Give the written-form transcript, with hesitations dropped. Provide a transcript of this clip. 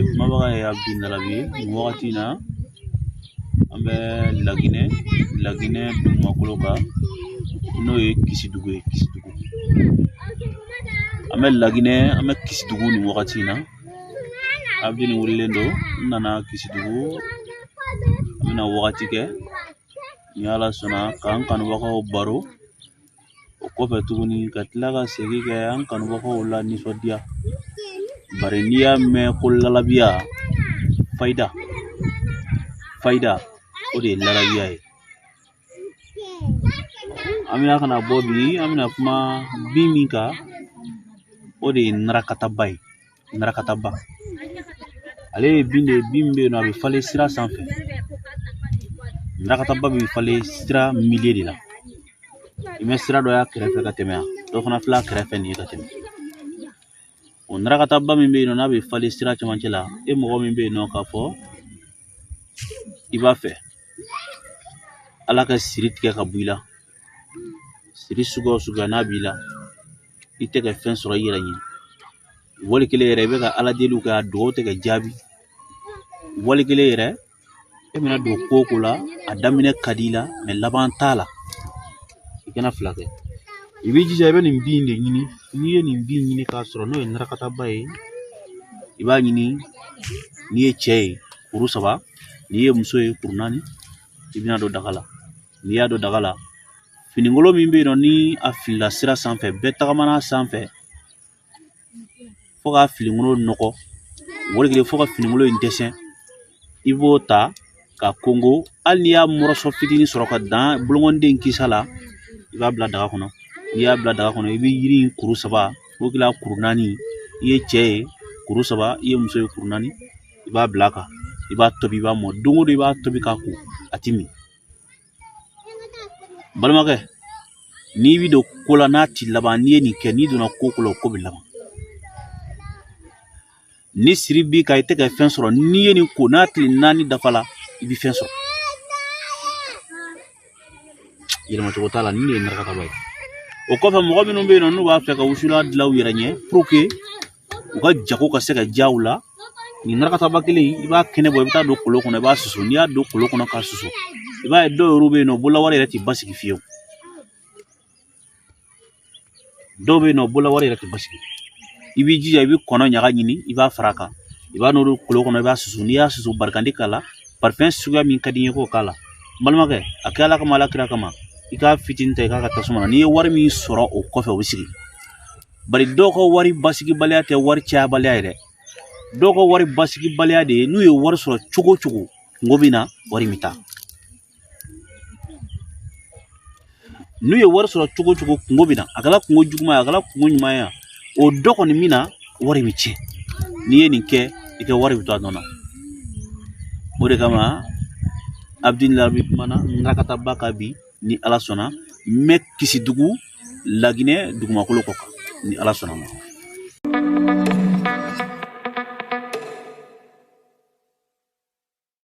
Kumabaga ye Abdul Narabi ye. Nin wagati in na, an bɛ Laginɛ, Laginɛ dugumakolo kan, n'o ye Kisidugu ye. Kisidugu, an bɛ Laginɛ, an bɛ Kisidugu nin wagati in na. Abdul wulilen don, n nana Kisidugu, an bɛna wagati kɛ ni Ala sɔnna k'an kanubagaw baro. O kɔfɛ tuguni ka tila ka segin kɛ an kanubagaw la nisɔndiya, bari n'i y'a mɛn ko lalabiya, fayida fayida, o de ye lalabiya ye. An bɛna ka na bɔ bi, an bɛna kuma bin min kan, o de ye narakataba ye. Narakataba, ale ye bin de ye, bin min bɛ yen nɔ, a bɛ falen sira sanfɛ. Narakataba bɛ falen sira milieu de la. I bɛ sira dɔ y'a kɛrɛfɛ ka tɛmɛ yan, dɔ fana filɛ a kɛrɛfɛ nin ye ka tɛmɛ. O narakataba min bɛ yen nɔ, n'a bɛ falen sira cɛmancɛ la, e mɔgɔ min bɛ yen nɔ k'a fɔ i b'a fɛ Ala ka siri tigɛ ka bɔ i la, siri suguya o suguya n'a b'i la, i tɛ ka fɛn sɔrɔ i yɛrɛ ɲɛ, wali kelen yɛrɛ i bɛ ka Ala deliw kɛ, a dugawu tɛ ka jaabi, wali kelen yɛrɛ e bɛna don ko o ko la, a daminɛ ka di i la, mɛ laban t'a la, i kana fila kɛ. I b'i jija, i bɛ nin bin de ɲini. N'i ye nin bin ɲini k'a sɔrɔ, n'o ye narakataba ye, i b'a ɲini. N'i ye cɛ ye, kuru saba. N'i ye muso ye, kuru naani. I bɛna don daga la. N'i y'a don daga la, finikolon min bɛ yen nɔ, ni a filila sira sanfɛ, bɛɛ tagamana sanfɛ fo ka finikolon nɔgɔ, wali kelen fo ka finikolon in dɛsɛ, i b'o ta ka konko. Hali n'i y'a morceau fitinin sɔrɔ ka dan bolonkɔnden kisa la, i b'a bila daga kɔnɔ. N'i y'a bila daga kɔnɔ, i bɛ yiri in kuru saba, o kila kuru naani. I ye cɛ ye, kuru saba. I ye muso ye, kuru naani. I b'a bila a kan, i b'a tobi, i b'a mɔ. Don o don i b'a tobi k'a ko, a ti min. Balimakɛ, n'i bi don ko la n'a ti laban, n'i ye nin kɛ, n'i donna ko ko la, o ko bɛ laban. Ni siri b'i kan, i tɛ ka fɛn sɔrɔ, n'i ye nin ko, n'a tile naani dafa la, i bɛ fɛn sɔrɔ. Yɛlɛmacogo t'a la. Nin de ye narakataba ye. O kɔfɛ, mɔgɔ minnu bɛ yen nɔ, n'u b'a fɛ ka wusulan dilan u yɛrɛ ɲɛ pour que u ka jago ka se ka diya u la, nin narakataba kelen, i b'a kɛnɛ bɔ, i bɛ taa don kolon kɔnɔ, i b'a susu. N'i y'a don kolon kɔnɔ k'a susu, i b'a ye dɔw yɛrɛ bɛ yen nɔ, bololawari yɛrɛ tɛ basigi fiyewu. Dɔw bɛ yen nɔ, bololawari yɛrɛ tɛ basigi. I b'i jija, i bɛ kɔnɔ ɲaga ɲini, i b'a fara a kan, i b'a nɔrɔ kolon kɔnɔ, i b'a susu. N'i y'a susu, barikandi k'a la, parifɛn suguya min ka di i ye k'o k'a la. N balimakɛ, a kɛ Ala kama, Ala kira kama, i k'a fitinin ta, i k'a ka tasuma na. N'i ye wari min sɔrɔ o kɔfɛ, o bɛ sigi. Bari dɔw ka wari basigibaliya tɛ wari cayabaliya ye dɛ. Dɔw ka wari basigibaliya de ye, n'u ye wari sɔrɔ cogo o cogo, kungo bɛ na, wari bɛ taa. N'u ye wari sɔrɔ cogo o cogo, kungo bɛ na. A kɛra kungo juguman ye, a kɛra kungo ɲuman ye, o dɔ kɔni min na, wari bɛ tiɲɛ. N'i ye nin kɛ, i ka wari bɛ to a nɔ na. O de kama Abdul Larabi kumana narakataba kan bi. Ni Ala sɔnna, n bɛ Kisidugu, Laginɛ dugumakolo kɔ kan, ni Ala sɔnna ma.